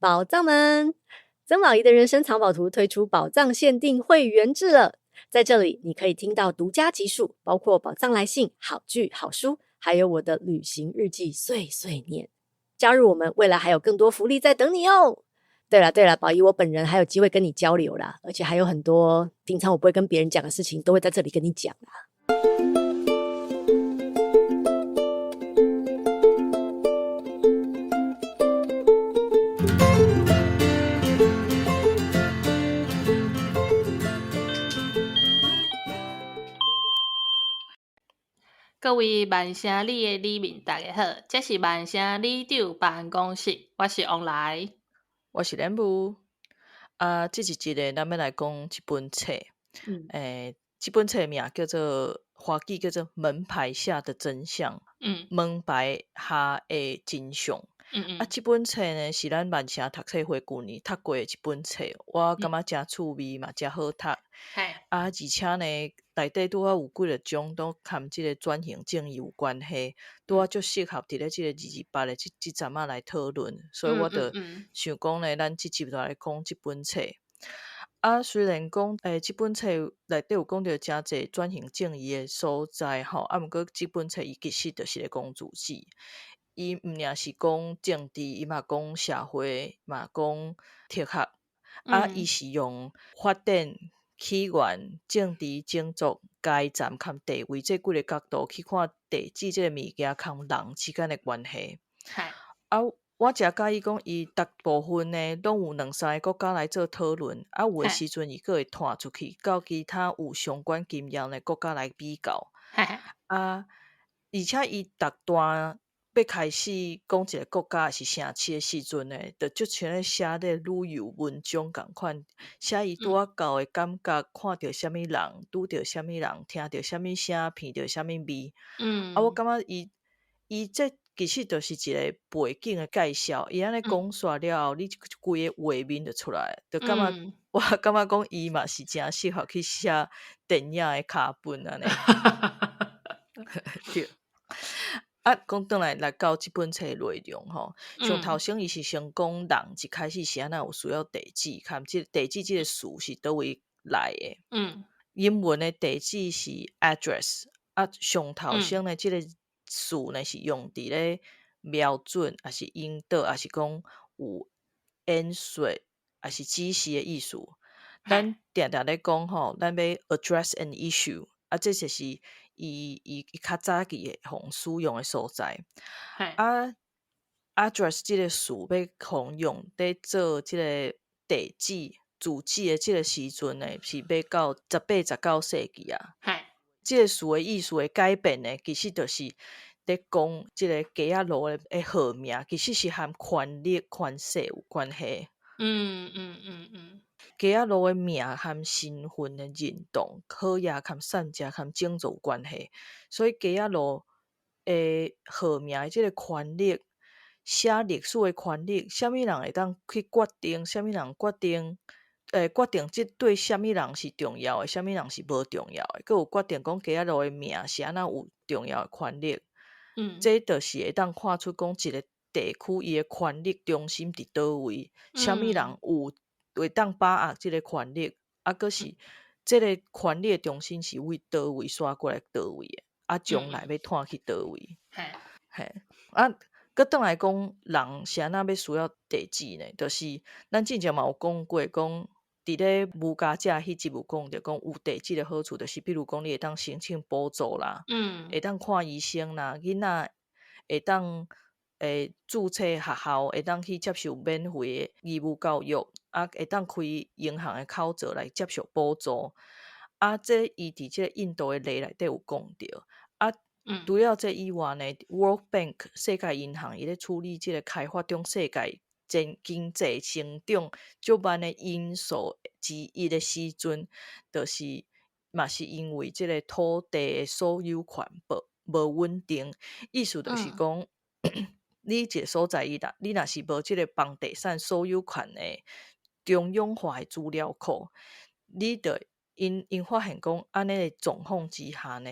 寶藏們，曾寶儀的人生藏寶圖推出寶藏限定會員制了。在這裡，你可以聽到獨家集數，包括寶藏來信、好劇、好書，還有我的旅行日記碎碎念。加入我們，未來還有更多福利在等你哦。對了對了，寶儀我本人還有機會跟你交流啦，而且還有很多平常我不會跟別人講的事情，都會在這裡跟你講啦。各位萬城里的里民，大家好，這是萬城里長辦公室，我是王來，我是蓮霧。啊，這一集呢，咱欲來講一本冊，這本冊名叫做華語叫做《門牌下的真相》，門牌下的真相。啊，這本冊呢是咱萬城讀冊會舊年讀過的一本冊，我感覺誠趣味嘛，誠好讀。啊，而且呢，內底拄好有幾个章都含這个轉型正義有關係，拄好足適合佇咧這个228的這陣仔來討論，所以我就想講呢，咱這集就來講這本冊。啊，雖然講，這本冊內底有講著誠濟轉型正義的所在吼，啊，毋過這本冊伊其實就是咧講自己。伊毋爾是講政治，伊嘛講社會，嘛講哲學。啊，伊是用發展、起源、政治、種族、階層佮地位這幾个角度去看地址這个物件佮人之間的關係。啊，我誠佮意講，伊逐部分呢，攏有兩三个國家來做討論。啊，有的時陣伊閣會拖出去，到其他有相關經驗的國家來比較。啊，而且伊逐段欲開始講一个國家抑是城市的時陣呢，就足像咧寫咧旅遊文章仝款，寫伊拄仔到的感覺，看著啥物人，拄著啥物人，聽著啥物聲，聞著啥物味。啊，我感覺伊這其實就是一个背景的介紹，伊按呢講煞了後，你規个畫面就出來，就感覺，我感覺講伊嘛是誠適合去寫電影的腳本按呢。對。啊，講轉來來到這本冊內容吼，上頭先伊是先講人一開始是按怎有需要地址，含這地址這个詞是佗位來的。英文的地址是 address，啊，上頭先呢，這个詞呢是用佇咧瞄準，抑是引導，抑是講有演說，抑是指示的意思。咱定定咧講吼，咱欲 address an issue，啊，這就是伊較早期會予使用的所在。啊，address 這个詞欲予用佇做這个地址、住址的這个時陣呢，是欲到18、19世紀啊。這个詞的意思的改變呢，其實就是咧講這个街仔路的號名，其實是和權力、權勢有關係。街仔路的名和身份的認同、考驗和善食和種族有關係，所以街仔路的號名的這个權力、寫歷史的權力，啥物人會當去決定？啥物人決定？決定這對啥物人是重要的，啥物人是無重要的？閣有決定講街仔路的名是按怎有重要的權力。這就是會當看出講一个地區伊的權力中心佇佗位，啥物人有會當把握這个權力，啊，閣是這个權力的中心是為佗位徙過來佗位的，啊，將來欲湠去佗位。嘿，啊，閣轉來講，人是按怎欲需要地址呢？就是咱之前嘛有講過，講佇咧無家者彼集有講著，講有地址的好處，就是比如講你會當申請補助啦，會當看醫生啦，囡仔會當註冊學校，會當去接受免費的義務教育，啊，會當開銀行的口座來接受補助。啊，這伊佇這个印度的例內底有講著。啊，除了這以外呢，World Bank 世界銀行伊咧處理這个開發中世界經濟成長足慢的因素之一的時陣，就是嘛是因為這个土地的所有權無穩定，意思就是講，你一个所在，你若是無這个房地產所有權的中央化的資料庫，你就𪜶發現講，按呢的狀況之下呢，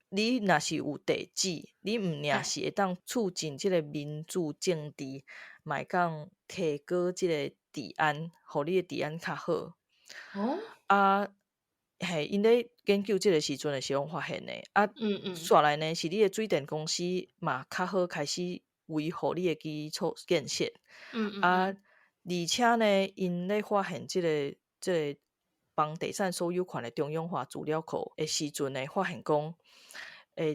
你若是有地址，你毋爾是會當促進這个民主政治，嘛會當提高這个治安，予你的治安較好。啊，嘿，𪜶咧研究這个時陣的時攏發現的。啊，煞來呢是你的水電公司嘛較好開始維護你的基礎建設。啊，而且呢，𪜶咧發現這个房地產所有權的中央化資料庫的時陣呢，發現講，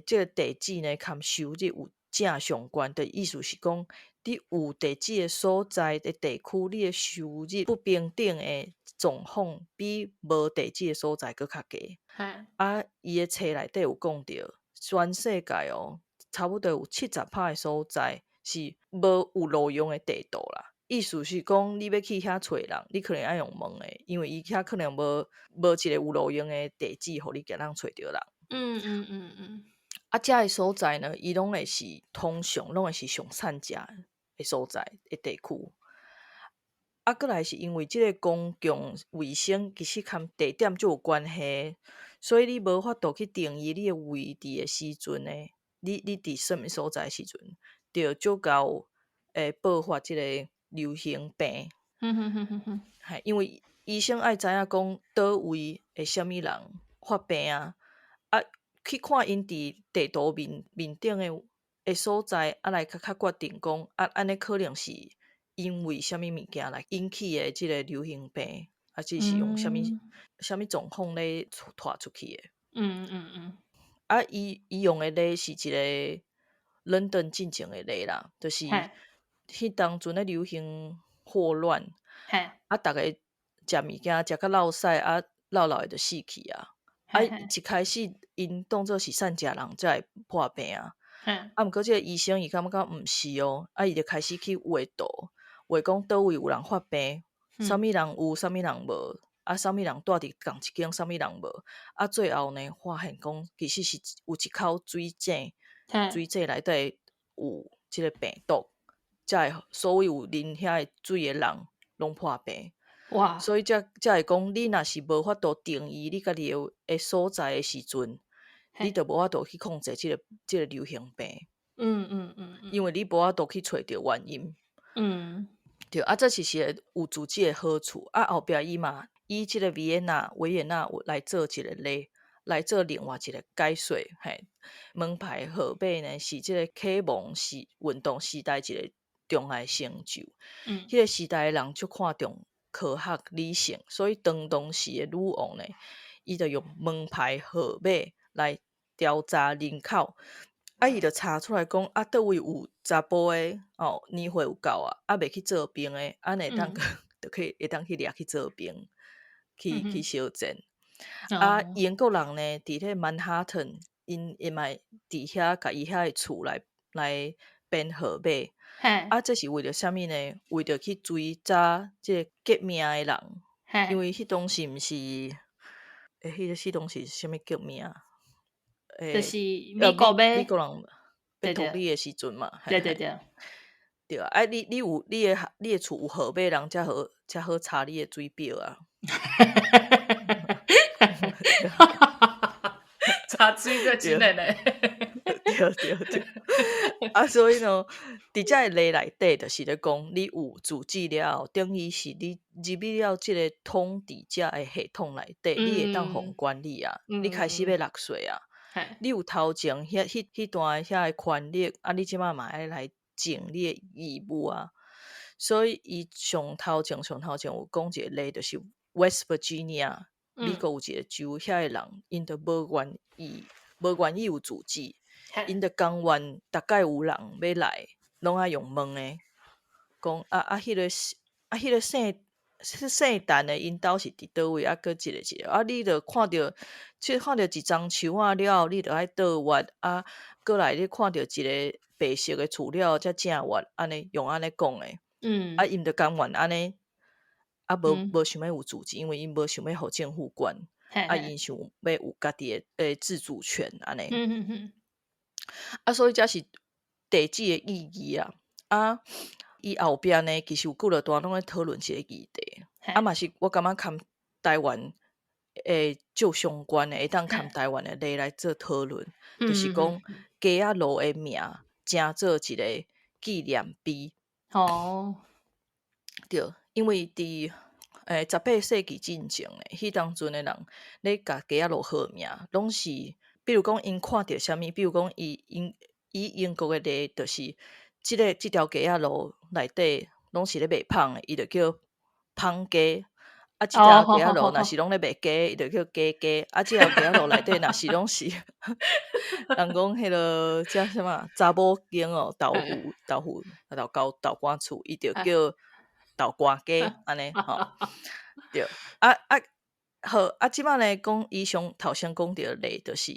這个地址呢，佮收入有正相關的意思是講，你有地址的所在的地區，你的收入不平等的狀況，比無地址的所在閣較低。啊，伊的冊內底有講著，全世界哦，差不多有70%的所在是無有路用的地圖啦。意思是講，你欲去遐揣人，你可能愛用問的，因為伊遐可能無一个有路用的地址，予你共人揣著人。啊，遮的所在呢，伊攏會是通常攏會是上散食的所在的地區。啊，閣來是因為這个公共衛生其實佮地點就有關係，所以你無法度去定義你的位置的時陣呢，你佇啥物所在的時陣，就足夠會爆發這个流行病。嘿，因為醫生愛知影講佗位會啥物人發病啊，啊，去看𪜶佇地圖面面頂的所在，啊來較較決定講，啊，按呢可能是因為啥物物件來引起的這个流行病，啊，這是用啥物啥物狀況咧拖出去的。啊，伊用的例是一个倫敦進前的例啦，就是彼當陣咧流行霍亂，啊，逐家食物件食甲落屎，啊，落落的就死去啊。啊，一開始𪜶當做是散食人才會破病啊。啊，毋過這个醫生伊感覺毋是哦，啊，伊就開始去畫圖，畫講佗位有人發病，啥物人有，啥物人無，啊，啥物人蹛佇仝一間，啥物人無，啊，最後呢，發現講其實是有一口水井，水井內底有這个病毒，才會所有有啉遐个水的人攏破病。所以才會講，你若是無法度定義你家己的所在的時陣，你就無法度去控制這个流行病。因為你無法度去揣著原因。對，啊，這是是有自治的好處。啊，後壁伊嘛以這个維也納來做一个例，來做另外一个解說。嘿，門牌號碼呢是這个啟蒙時運動時代一个重要成就。彼个時代的人足看重科學理性，所以當時的女王呢，伊就用門牌號碼來調查人口。啊，伊就查出來講，啊，佗位有查埔的哦，年歲有夠啊，啊，袂去做兵的，按呢會當就可以會當去掠去做兵，去相戰。啊，英國人呢，佇咧曼哈頓，𪜶伊嘛佇遐共伊遐的厝來編號碼。啊，這是為著啥物呢？為著去追查這个革命的人，因為彼當時毋是，彼當時是啥物革命啊？就是美國美國人欲獨立的時陣嘛。對啊，啊，你有你的厝有號碼，人才好查你的水表啊。查水表真的呢。對對對。啊，所以呢，佇這个例內底，就是咧講，你有自治了後，等於是你入去了這个統治者的系統內底，你會當予管理啊，你開始欲納稅啊。你有頭前彼段遐个權力，啊，你這擺嘛愛來盡你的義務啊。所以伊上頭前有講一個例，就是 West Virginia，美國有一個州，遐个人𪜶就無願意有自治，𪜶就甘願逐擺有人欲來，攏愛用問的，講啊，彼個姓陳的，𪜶兜是佇佗位，啊，閣一個一個，啊，你著看著，這看著一欉樹仔了後，你著愛倒越，啊，閣來你看著一個白色的厝了後才正越，按呢用按呢講的，啊，𪜶著甘願按呢，啊，無想欲有自治，因為𪜶無想欲予政府管，啊，𪜶想欲有家己的自主權按呢。啊，所以這是地址的意義啊，啊。伊後壁呢，其實有幾落段攏咧討論這個議題，啊嘛是我感覺佮台灣會足相關的，會當佮台灣的例來做討論，就是講街仔路的名，成做一个紀念碑。對，因為佇18世紀進前呢，彼當陣的人咧共街仔路號名，攏是比如講𪜶看著啥物，比如講伊英以英國的例，就是這條街仔路內底攏是咧賣麭的，伊就叫麭街。啊，這條街仔路若是攏咧賣雞，伊就叫雞街。啊，這條街仔路內底若是攏是人講彼个叫啥物查某間哦，豆腐豆腐豆豆豆干厝，伊就叫豆干街，按呢吼。對，啊啊好，啊這擺呢講伊上頭先講著例，就是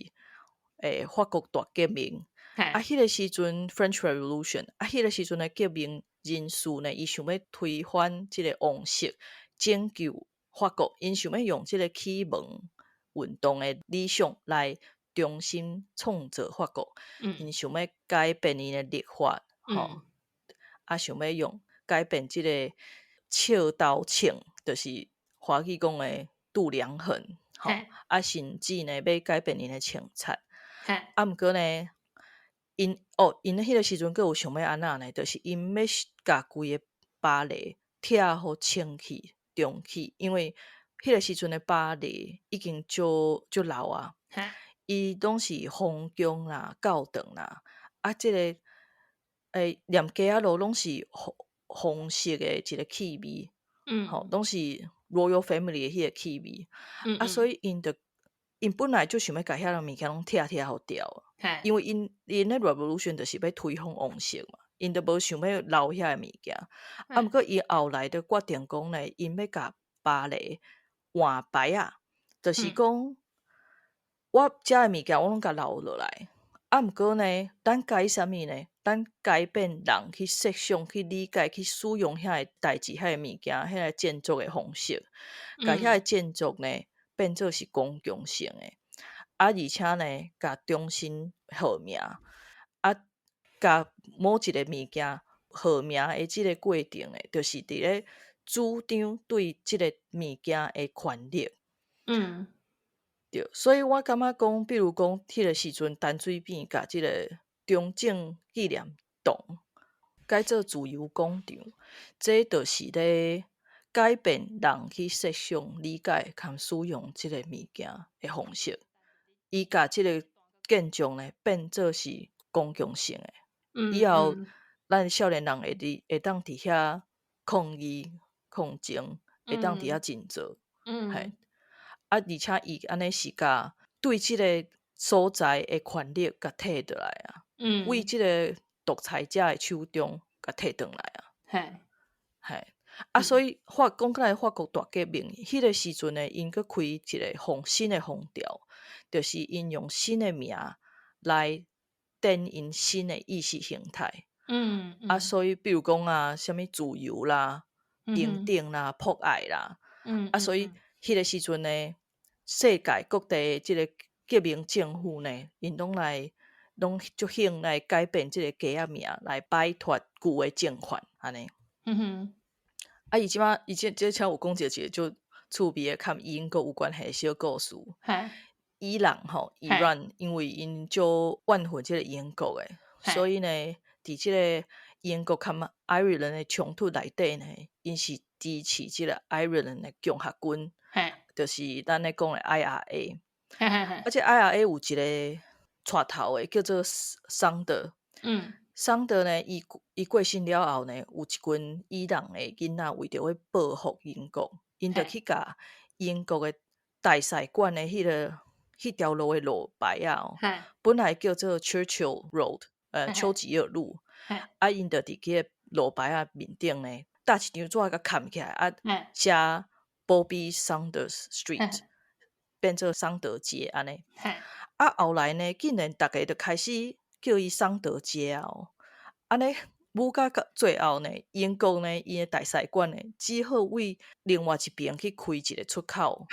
法國大革命。啊，彼个時陣 French Revolution，啊，彼个時陣的革命人士呢，伊想欲推翻這个王室，拯救法國，𪜶想欲用這个啟蒙運動的理想來重新創造法國。𪜶想欲改變𪜶的曆法，吼，啊，想欲用改變這个尺度秤，就是華語講的度量衡，吼，啊，甚至呢，欲改變𪜶的政策。啊，毋過呢，𪜶哦，𪜶彼个時陣閣有想欲按怎呢？就是𪜶欲共規个巴黎拆予清氣重起，因為彼个時陣的巴黎已經足足老啊，伊攏是皇宮啦、教堂啦，啊，這個連街仔路攏是紅紅色的一个氣味，吼，攏是 Royal Family 的彼个氣味，啊，所以𪜶就𪜶本來就想欲共遐个物件攏拆拆予掉，因為𪜶的 Revolution 就是欲推翻王室嘛，𪜶就無想欲留遐个物件，啊，毋過伊後來就決定講呢，𪜶欲共巴黎換牌仔，就是講我遮的物件我攏共留落來，啊，毋過呢，咱改啥物呢？咱改變人去設想、去理解、去使用遐个代誌、遐个物件、遐个建築的方式，共遐个建築呢變做是公共性的，啊，而且呢，共重新號名，啊，共某一个物件號名的這个過程呢，就是佇咧主張對這个物件的權力。對，所以我感覺講，比如講，彼个時陣，陳水扁共這个中正紀念堂改做自由廣場，這就是咧改變人去設想、理解佮使用這个物件的方式。伊共這个建築呢變做是公共性的，以後咱少年人會佇會當佇遐抗議、抗爭，會當佇遐靜坐，嘿。啊，而且伊按呢是共對這个所在的權力共提倒來啊，為這个獨裁者的手中共提轉來啊。嘿，啊，所以法講起來，法國大革命彼个時陣呢，𪜶閣開一个風新的風潮，就是𪜶用新的名來展𪜶新的意識形態。啊，所以比如講啊，啥物自由啦、平等啦、博愛啦，啊，所以彼个時陣呢，世界各地這个革命政府呢，𪜶攏來攏足興來改變這个街仔名，來擺脫舊的政權，按呢。啊，伊這擺伊這這請有講一個足趣味的，佮英國有關係的小故事。伊朗吼，伊朗因為𪜶足怨恨這个英國的，所以呢，佇這个英國佮愛爾蘭的衝突內底呢，𪜶是支持這个愛爾蘭的共和軍，就是咱咧講的 IRA。而且 IRA 有一个帶頭的叫做桑德。桑德呢，伊過身了後呢，有一群伊朗的囡仔為著欲報復英國，𪜶就去共英國的大使館的彼條路的路牌仔哦，本來叫做 Churchill Road，丘吉爾路，啊，𪜶就佇彼個路牌仔面頂呢，搭一張紙共崁起來，啊，寫 Bobby Saunders Street，變做桑德街按呢。啊，後來呢，竟然逐家就開始叫伊桑德街哦，按呢，舞到最後呢，英國呢，伊的大使館呢，只好為另外一邊去開一个出口，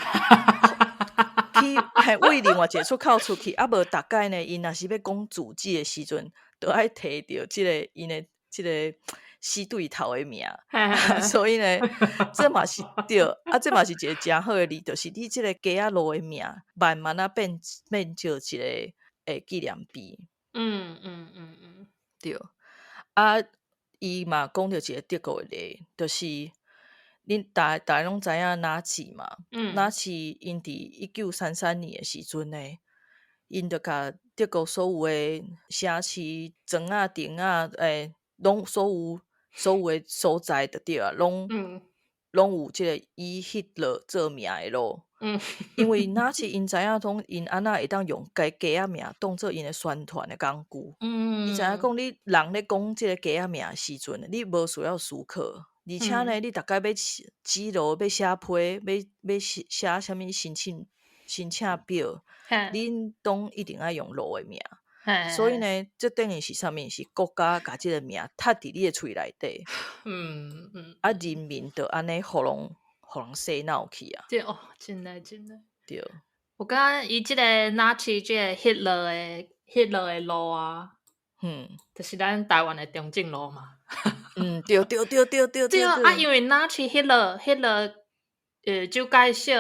去為另外一个出口出去，啊無逐擺呢，𪜶若是欲講住址的時陣，都愛提著這个𪜶的這个死對頭的名，所以呢，這嘛是對，啊，這嘛是一个誠好的例，就是你這个街仔路的名，慢慢仔變做一个紀念碑。對。啊，伊嘛講著一个德國的例，就是恁逐逐家攏知影納粹嘛？納粹𪜶佇1933年的時陣呢，𪜶就共德國所有的城市、庄仔、鎮仔，攏所有的所在就對啊，攏攏有這个以希特勒做名的路。因為納粹𪜶知影講，𪜶按怎會當用家街仔名當做𪜶的宣傳的工具。伊知影講，你人咧講這个街仔名的時陣，你無需要思考，而且呢，你逐擺欲指路、欲寫批、欲寫寫啥物申請表，恁攏一定愛用路的名。所以呢，這等於是啥物？是國家共這个名貼佇你的喙內底。啊，人民就按呢，予人予人洗腦去啊！對哦，真的真的。對。我感覺伊這个納粹這个希特勒的路啊，就是咱台灣的中正路嘛。嗯，對對對對對對啊，因為納粹希特勒，蔣介石，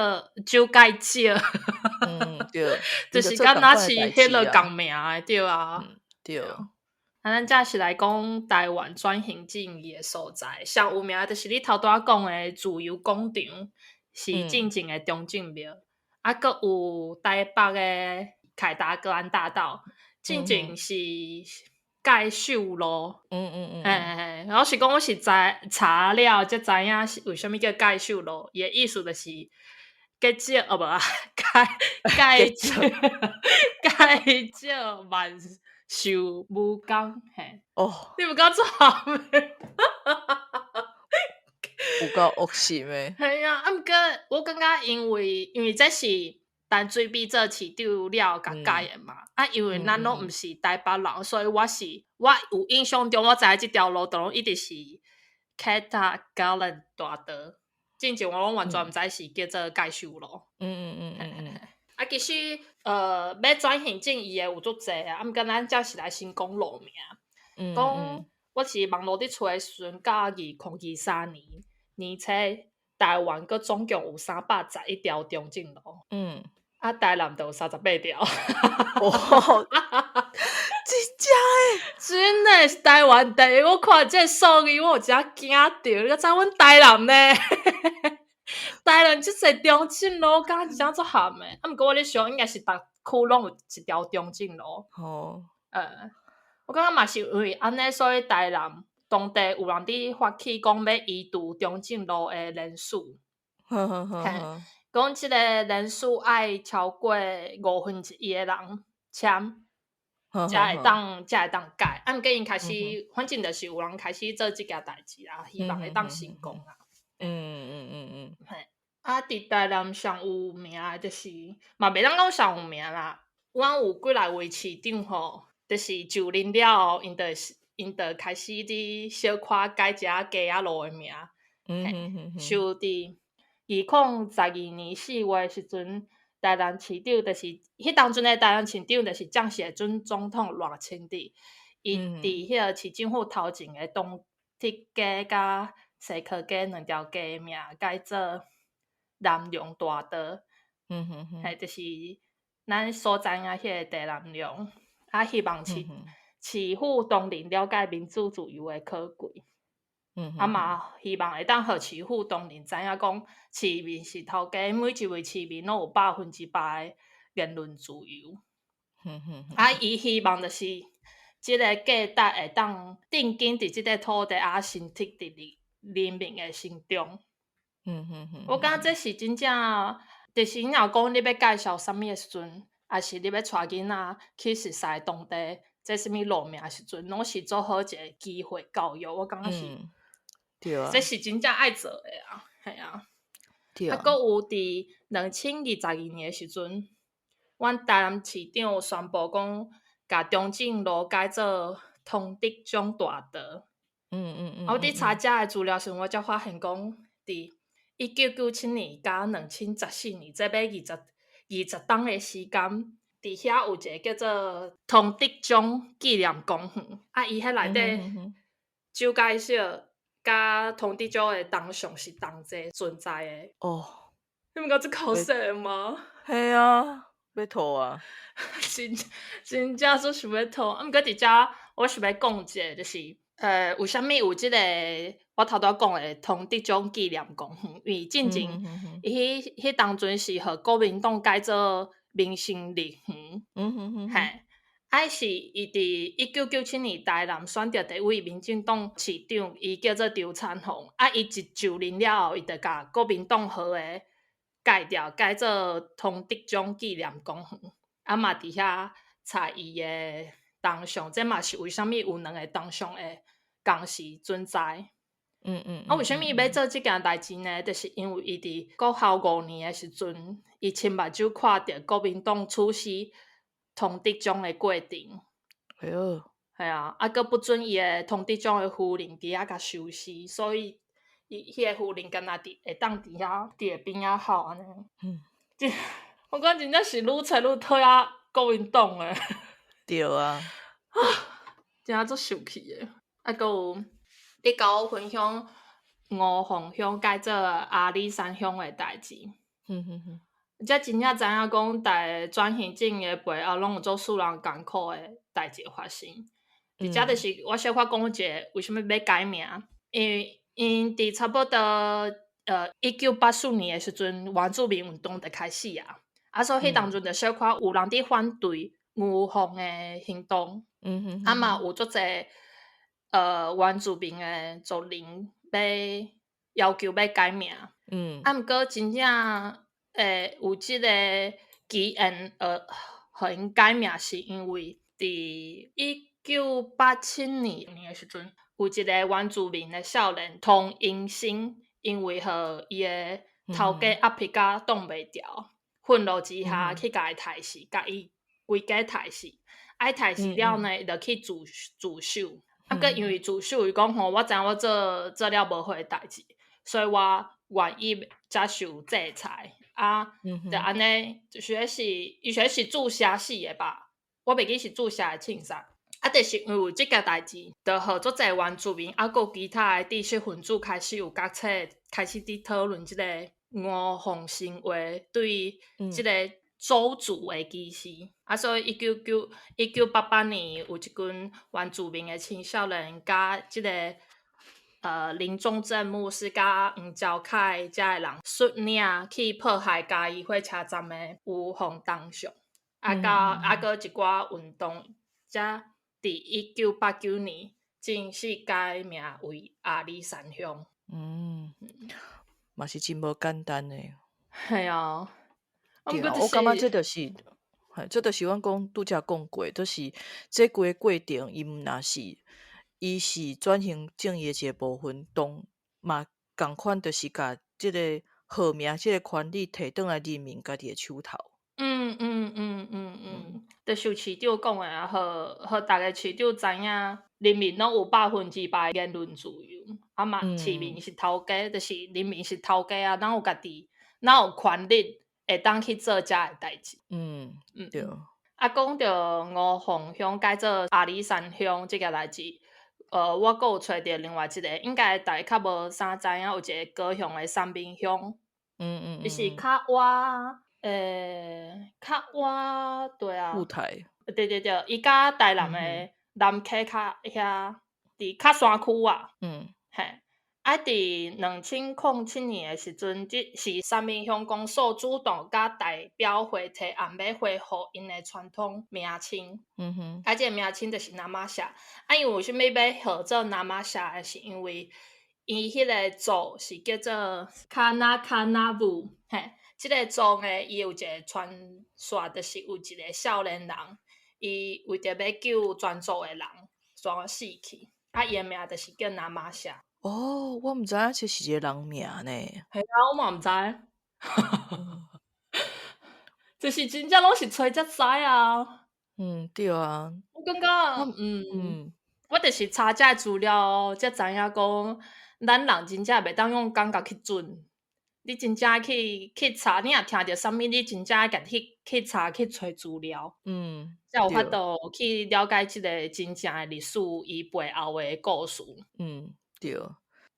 蔣介石，對，就是佮納粹希特勒仝名的，對啊。對。啊，咱這是來講台灣轉型正義的所在，上有名就是你頭拄仔講的自由廣場，是進前的中正廟，啊，閣有台北的凱達格蘭大道，進前是介壽路。嘿嘿嘿，我是講我是知查了才知影是為啥物叫介壽路，伊的意思就是介少哦無啊，介介少介少萬壽無工嘿。哦，你有感覺足的？有夠惡心的。嘿啊，啊，毋過我感覺因為這是陳水扁做市長了共改的嘛，啊，因為咱攏毋是台北人，所以我有印象中我知影這條路都攏一直是凱達格蘭大道，進前我攏完全毋知是叫做介壽路。啊，其實欲轉型正義的有足濟啊，啊，毋過咱這是來先講路名。講我是網路佇揣的時陣，到2023年年初，台灣閣總共有311條中正路。啊，台南就有38條。哦，真正的？真的是台灣第一，我看這个數字，我有一點驚著。你知阮台南呢？台南這濟中正路，敢真正足譀的。啊，毋過我咧想，應該是逐區攏有一條中正路。我感覺嘛是因為按呢，所以台南當地有人佇發起講欲移除中正路的連署。講這个連署愛超過1/5的人簽，才會當改。啊，毋過𪜶開始，反正就是有人開始做這件代誌啦，希望會當成功啦。嘿，啊，佇台南上有名的就是，嘛袂當講上有名啦。阮有幾來位市長吼，就是就任了後，𪜶就開始佇小可改一下街仔路的名。像佇2012年4月的時陣，台南市長就是彼當陣的台南市長，就是蔣氏的準總統賴清德，伊佇彼个市政府頭前的東鐵街佮西科街兩條街名改做南榮大道。嘿，就是咱所知影彼个地南榮，啊，希望市府當人了解民主自由的可貴。啊嘛，希望會當予市府當人知影講，市民是頭家，每一位市民攏有100%的言論自由。啊，伊希望就是這个價值會當定根佇這个土地啊，深植佇人民的心中。我感覺這是真正，就是你若講你欲介紹啥物的時陣，抑是你欲帶囡仔去熟似當地這啥物路名的時陣，攏是做好一个機會教育。我感覺是，對啊，這是真正愛做的啊，嘿啊。對啊。啊，閣有佇2022年的時陣，阮台南市長宣布講，共中正路改做湯德章大道。啊，我佇查遮的資料時，我才發現講，佇1997年佮2014年，這欲二十冬的時間，佇遐有一个叫做湯德章紀念公園。啊，伊彼內底蔣介石佮湯德章的銅像是同齊存在的。你毋覺這口水嗎？嘿啊，欲吐啊！真真正做想欲吐。啊，毋過佇遮我想欲講一下，就是為啥物有這個我頭拄仔講的湯德章紀念公園？因為進前伊彼當陣是予國民黨改做民生樂園。嘿，啊是伊佇1997年台南選著第一位民進黨市長，伊叫做張燦鴻。啊，伊一就任了後，伊就共國民黨號的改掉，改做湯德章紀念公園。啊嘛佇遐插伊的銅像，這嘛是為啥物有兩個銅像的同時存在。啊，為啥物欲做這件代誌呢？就是因為伊佇國校5年的時陣，伊親目睭看著國民黨處死湯德章的過程。哎喲。係啊，啊，閣不准伊的湯德章的夫人佇遐共收屍，所以伊彼个夫人敢若佇會當佇遐佇邊仔哭按呢。這我感覺真正是愈揣愈討厭國民黨的。對啊。真正足生氣的。啊，閣有你共我分享吳鳳鄉改做阿里山鄉的代誌。這真正知影講，逐个轉型正義的背後，攏有足使人艱苦的代誌發生。佇遮就是我小可講一下，為啥物欲改名？因為𪜶佇差不多1984年的時陣，原住民運動就開始啊。啊，所以彼當陣就小可有人佇反對吳鳳的行動。啊嘛有足濟原住民的族人欲要求欲改名。啊，毋過真正會有這个機緣，予𪜶改名，是因為佇1987年的時陣，有一个原住民的少年湯英生，因為予伊的頭家壓迫甲擋袂牢，憤怒之下去共伊刣死，共伊規家刣死。啊，伊刣死了呢，伊就去自首。啊，閣因為自首，伊講吼，我知影我做了無好的代誌，所以我願意接受制裁。啊，就按呢，就是彼是伊說是注射死的吧？我袂記是注射的槍殺。啊，就是因為有這件代誌，就予足濟原住民，啊，閣其他的知識分子開始有覺醒，開始佇討論這个吳鳳神話對這个鄒族的歧視。啊，所以1988年有一群原住民的青少年，佮這个林宗正牧師佮黃昭凱遮的人率領去破壞嘉義火車站的吳鳳銅像，啊，佮啊，閣一寡運動，才佇1989年正式改名為阿里山鄉。嗯，嘛是真無簡單的。係啊，對啊，我感覺這就是，這就是阮講拄才講過，就是這規个過程，伊毋若是，伊是轉型正義的一個部分，當嘛仝款，就是共這个號名、這个權利提轉來人民家己的手頭。就像市長講的啊，予逐个市長知影，人民攏有100%言論自由，啊嘛，市民是頭家，就是人民是頭家啊，咱有家己，咱有權利會當去做遮的代誌。啊，講著吳鳳鄉改做阿里山鄉這件代誌，我閣有揣著另外一个，應該大家較無啥知影，有一个高雄的三民鄉，伊是較倚，較倚，對啊。霧台。對對對，伊佮台南的南溪較遐，佇較山區啊。嘿，啊，佇2007年的時陣，這是三民鄉公所主動佮代表會提案，欲恢復𪜶的傳統名稱。啊，這个名稱就是那瑪夏。啊，因為為啥物欲號做那瑪夏？是因為伊彼个族是叫做卡那卡那武，嘿，這个族呢，伊有一个傳說，就是有一个少年人，伊為著欲救全族的人，煞死去。啊，伊的名就是叫那瑪夏。哦，我毋知影這是一个人名呢。係啊，我嘛毋知。就是真正攏是揣才知啊。嗯，對啊。我感覺，我就是查這資料，才知影講，咱人真正袂當用感覺去準。你真正去查，你若聽著啥物，你真正愛家己去查去揣資料。才有法度去了解這个真正的歷史，伊背後的故事。嗯，對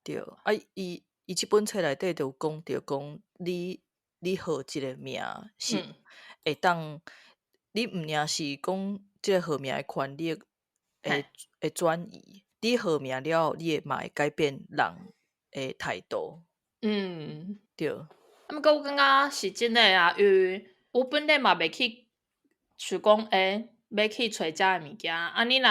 對。啊，伊這本冊內底就有講著講，你號一个名是會當，你毋爾是講這个號名的權利會轉移，你號名了後，你會嘛會改變人的態度。對。啊，毋過我感覺是真的啊，因為我本來嘛袂去想講，欲去揣遮的物件。啊，你若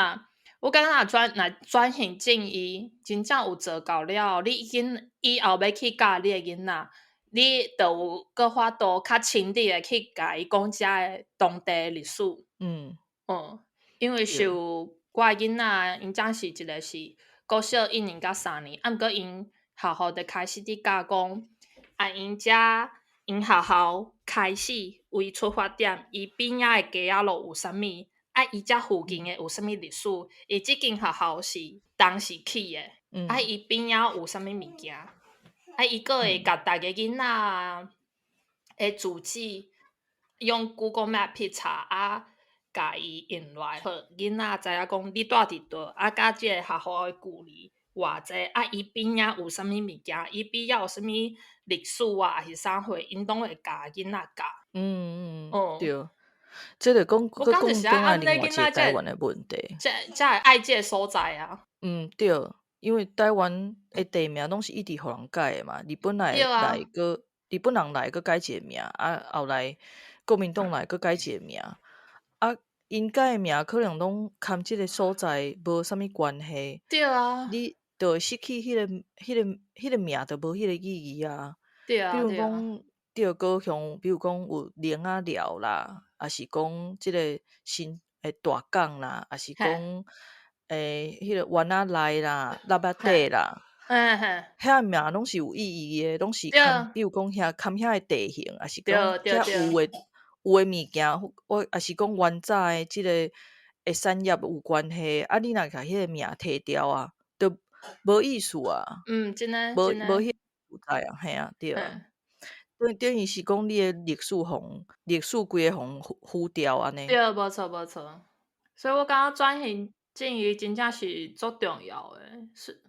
我感覺若轉型正義真正有做到了，你已經以後欲去教你的囡仔，你就有閣法度較深入的去共伊講遮的當地歷史。因為像我的囡仔，𪜶才是一个是國小一年佮三年，啊，毋過𪜶學校就開始佇教講，啊，𪜶遮𪜶學校開始為出發點，伊邊仔的街仔路有啥物，啊，伊遮附近的有啥物歷史，伊這間學校是當時起的，啊，伊邊仔有啥物物件，啊，伊閣會共逐个囡仔的住址用 Google Map 去查啊，共伊印落來，予囡仔知影講你住佇佗，啊，佮這个學校的距離偌濟，啊，伊邊仔有啥物物件，伊邊仔有啥物歷史啊，抑是啥貨，𪜶攏會共囡仔教。對。這就講，我感覺閣講轉來另外一個台灣的問題。這會愛這个所在啊。對，因為台灣的地名攏是一直予人改的嘛，日本來來閣日本人來閣改一個名，啊，後來國民黨來閣改一個名，啊，𪜶改的名可能攏佮這个所在無啥物關係。對啊。你就會失去彼個名，就無彼個意義啊。比如講，對，高雄，比如講有苓仔寮啦，抑是講這个新大港啦，抑是講彼个灣仔內啦、橐仔底啦，遐名攏是有意義的，攏是佮比如講遐佮遐的地形，抑是講遐有的物件，或抑是講原早的這个的產業有關係。啊，你若共彼個名提掉啊，就無意思啊。真的，無彼個所在啊，嘿啊，對啊。等於是講你的歷史予歷史規个予糊掉按呢。對，無錯無錯。所以我感覺轉型正義真正是足重要的，是。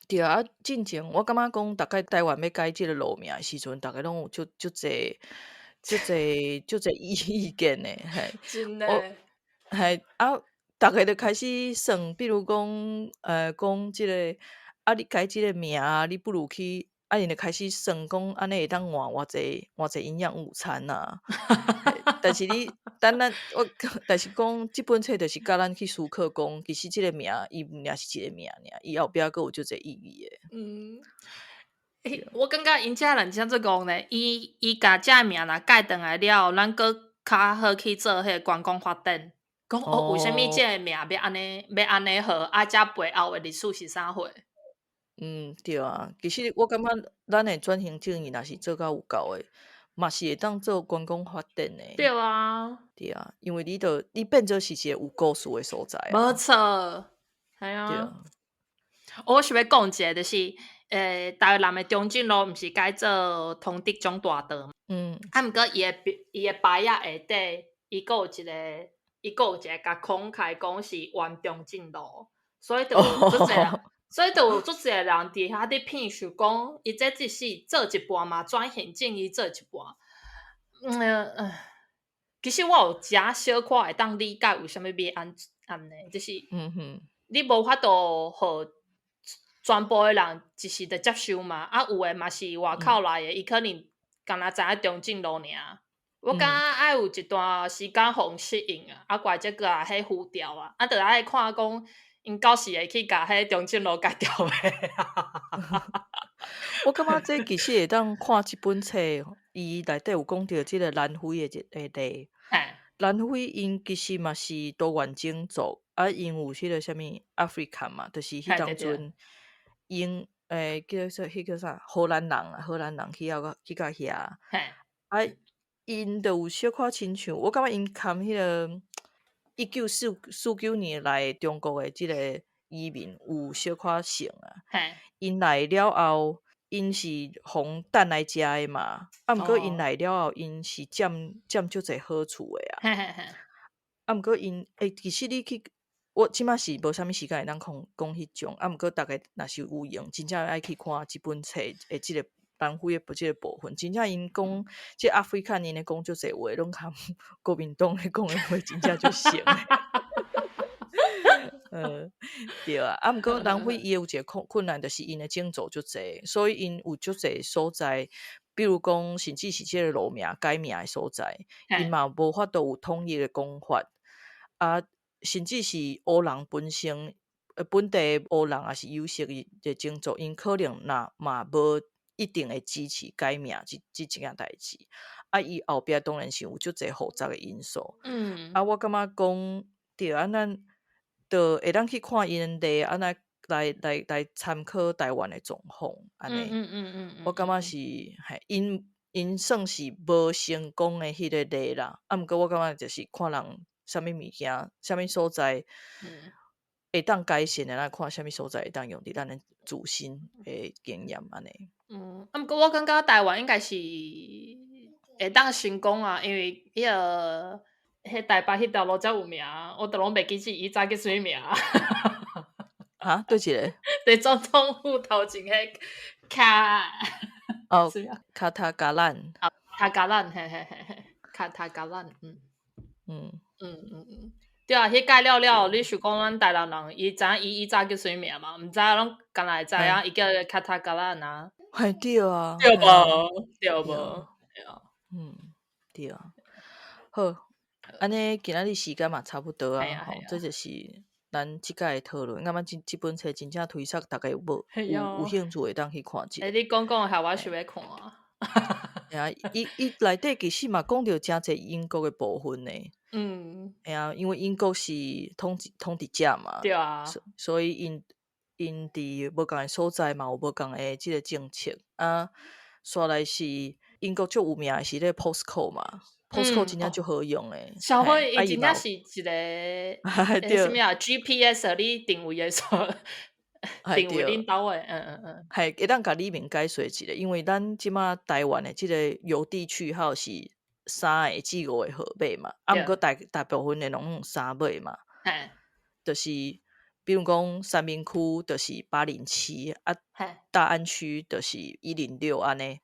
對啊，進前我感覺講，逐擺台灣欲改這个路名的時陣，逐家攏有足足濟足濟足濟意見的，嘿。真的。嘿啊，逐家就開始算，比如講，講這个啊，你改這个名，你不如去。啊，𪜶就開始算講，按呢會當換偌濟偌濟營養午餐啊。但是你等咱我，但是講這本冊就是教咱去思考講，其實這个名伊毋爾是一个名爾，伊後壁閣有足濟意義的。我感覺𪜶遮人真做戇呢，伊共這个名若改轉來了，咱閣較好去做彼个觀光發展。講哦，為啥物這个名欲按呢號，啊，這背後的歷史是啥貨？對啊，其實我感覺咱的轉型正義若是做甲有夠的，嘛是會當做觀光發展的。對啊。對啊，因為你就你變做是一個有故事的所在啊。無錯，係啊。對啊。我想欲講一个，就是，台南的中正路毋是改做通德總大道？啊，毋過伊的牌仔下底，伊閣有一个共空開講是原中正路，所以就有足濟人。所以就有足濟人佇遐佇騙，想講伊這只是做一半嘛，轉型正義做一半。其實我有誠小可會當理解為啥物欲按呢，就是你無法度予全部的人一時就接受嘛。啊，有的嘛是外口來的，伊可能敢若知影中正路爾。我感覺愛有一段時間予𪜶適應啊，啊，怪則閣共彼糊掉啊，啊，就愛看講。𪜶到時會去共彼中正路改掉袂？我感覺這其實會當看這本冊，伊內底有講著這个南非的一个例。南非𪜶其實嘛是多元種族，啊，𪜶有彼個啥物 African 嘛，就是彼當陣𪜶叫做彼叫啥荷蘭人啊，荷蘭人去到去到遐，啊，𪜶就有小可親像，我感覺𪜶含彼个。1949年來中國的這个移民有小可像啊，𪜶來了後，𪜶是予等來食的嘛，啊，毋過𪜶來了後，𪜶是佔足濟好處的啊。啊，毋過𪜶其實你去，我這馬是無啥物時間會當講講彼種，啊，毋過逐家若是有閒，真正愛去看這本冊的這个南非的這个部分，真正𪜶講這 African 𪜶咧講足濟話，攏含國民黨咧講的話，真正足像的。對啊，啊，毋過南非伊有一個困難，就是𪜶的種族足濟，所以𪜶有足濟所在，比如講，甚至是這個路名改名的所在，𪜶嘛無法度有統一的講法。啊，甚至是黑人本身，本地的黑人抑是有色的種族，𪜶可能若嘛無一定會支持改名這件代誌。啊，伊後壁當然是有足濟複雜的因素。啊，我感覺講對啊，咱就會當去看𪜶的例，啊，來參考台灣的狀況，按呢。我感覺是嘿，𪜶算是無成功的彼個例啦。啊，毋過我感覺就是看人啥物物件，啥物所在會當改善的，咱看啥物所在會當用佇咱的自身的經驗按呢。嗯，啊，毋過我感覺台灣應該是會當成功啊，因為彼個彼台北彼條路遮有名，我都攏袂記起伊早叫啥物名。哈？佗一个？佇總統府頭前彼卡哦，卡塔加蘭。啊，卡加蘭，嘿嘿嘿嘿，卡塔加蘭，嗯。對啊，彼改了了，你想講咱台南人，伊知影伊以早叫啥物名嘛？毋知攏干焦會知影伊叫卡塔加蘭啊。嘿，對啊。對無？對無？對啊。嗯，對啊。好，按呢今仔日時間嘛差不多啊，吼，這就是咱這擺的討論。感覺這本冊真正推薦大家有無有興趣會當去看一下。欸，你講講，害我想欲看。嘿啊，伊內底其實嘛講著誠濟英國的部分呢。嘿啊，因為英國是統治者嘛。對啊。所以𪜶佇無仝的所在嘛有無仝的這個政策。啊，煞來是英國足有名的是咧 postcode 嘛，postcode 真正足好用的。小輝，伊真正是一個，啥物啊？GPS 你定位的所，定位恁兜的，嘿，會當共你明解說一下，因為咱這馬台灣的這個郵遞區號是3個至5個號碼嘛，啊，毋過大部分的攏用三碼嘛，就是比如講三民區就是807，啊，大安區就是106按呢，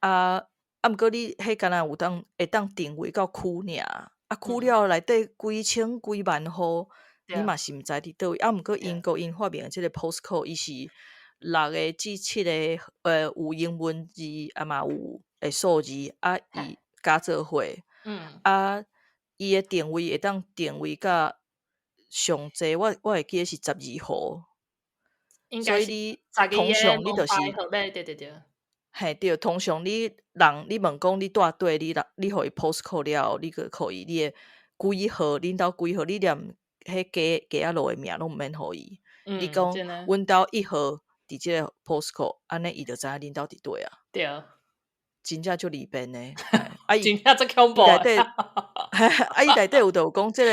啊啊，毋過你彼敢若有當會當定位到區爾，啊，區了內底幾千幾萬戶，你嘛是毋知佇佗位，啊，毋過英國𪜶發明的這個 postcode，伊是6個至7個，有英文字，啊嘛有的數字，啊，伊加做伙，啊，伊的定位會當定位到上濟，我會記得是12號，所以你通常你就是，對對對，嘿對，通常你人你問講你住佗，你予伊 postcode 了後，你閣予伊你的幾號，恁兜幾號，你連彼街仔路的名攏毋免予伊，你講阮兜1號佇這個 postcode，按呢伊就知影恁兜佇佗啊。對。真正足利便的，啊伊真正足恐怖。內底，啊伊內底有就有講這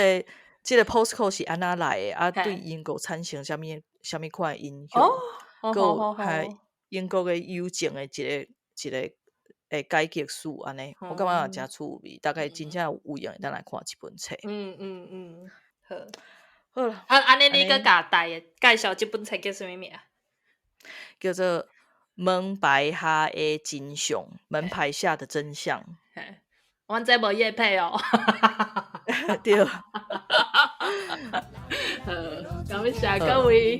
個 postcode 是按怎來的，啊對英國產生啥物啥物款的影響，閣有還英國的郵政的一個改革史按呢，我感覺也誠趣味，大概真正有閒會當來看這本冊。好。好啦，啊，按呢你閣共大家介紹這本冊叫啥物名？叫做《門牌下的真相》，門牌下的真相。阮這無業配哦。對。好，感謝各位，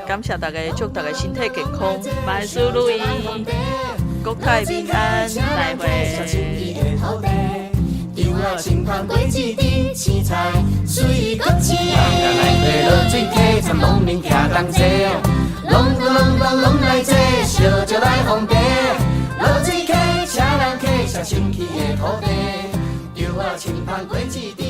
感謝大家，祝大家身體健康，萬事如意，國泰民安，再會。清芳果子甜，青菜水果青。落水溪，参农民徛同齐，隆咚隆咚拢来坐，烧酒来奉茶。落水溪，请人客，上清气的土地。稻仔清芳果子甜。